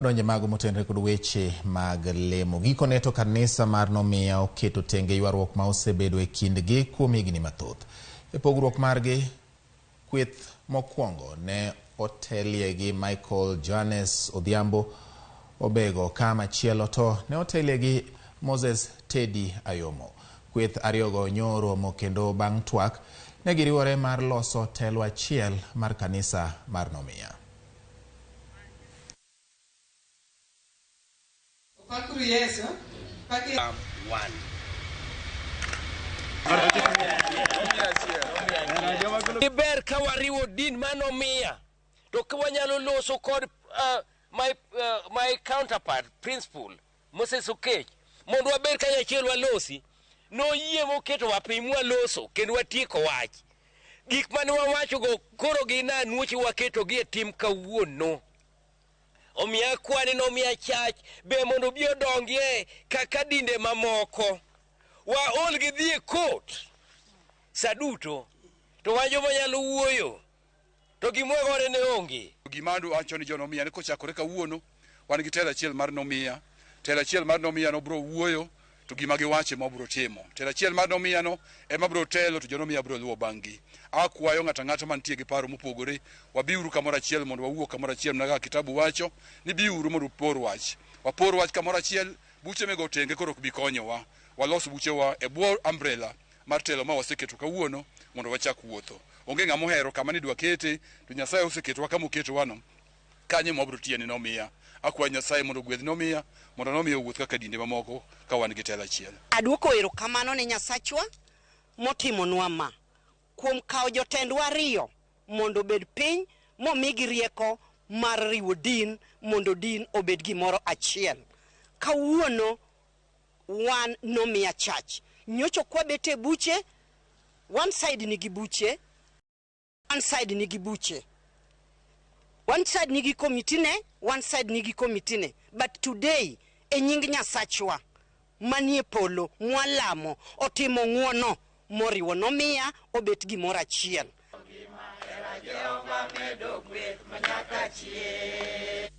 Donje mago motenore kod weche mag lemo. Gikone to kanisa mar Nomiya oketo tenge ywaruok ma osebedo e kindgi kuom higni mathoth. E pogruok margi, kweth mokwongo ne otelie gi Michael Johannes Odhiambo Obego ka machielo to ne otelie gi Moses Teddy Ayomo. Kweth ariyogo nyoromo kendo bang' twak ne giriwore mar loso telo achiel mar kanisa mar Nomiya. Opakuru Yesu. Paki One. Ber ka wariwo din manomiya to ka wanyalo loso kod my counterpart principal Moses Okech mondo wabed kanyachiel walosi. Noyie moketowa piny mwaloso kendo watieko wach. Gik mane wawachogo koro gin anuoche waketogi e tim kawuono. Omiyo akwani nomiya chach be mondo obi odongie kaka dinde mamoko. Waol gi dhi e kot sa duto to wan joma nyalo wuoyo to gimwagore ne onge. Gima adwa ni jonomiya ni kochakore kawuono wan gi telo achiel mar nomiya. Telo achiel mar nomiya no bro wuoyo to gima giwacho ema bro timo. Telo achiel mar nomiya no ema bro telo to jonomiya bro luwo bang'-gi. Akwayo ng'ato ang'ata mantie gi paro mopogore, wabiuru kamoro achiel mondo wawuo kamoro achiel mana kaka kitabu wacho ni biuru mondo upor wach. Wapor wach kamoro achiel, buche mego tenge koro ok bi konyowa. Walos buchewa e bwo umbrella mar telo ma waseketo kawuono mondo wachak wuotho. Onge ng'ama ohero kama nidwa kete, to Nyasaye oseketowa kama oketowano. Kanyo ema wabiro tiye ni nomiya. Akwayo Nyasaye mondo ogwedh nomiya, mondo nomiya owuoth kaka dinde mamoko ka wan gi telo achiel. Aduoko erokamano ne Nyasachwa motimonwa ma kuom kawo jotendwa ariyo mondo obed piny momigi rieko mar riwo din mondo din obed gimoro achiel. Kawuono wan nomiya church. Nyocha ok wabet e buche, one side nigi buche, one side nigi buche. One side nigi committee ne, one side nigi committee ne. But today, e nying Nyasachwa manie polo mwalamo otimo ng'uono moriwo nomiya obet gimoro achiel. Jehova medo gweth manyaka chieng'.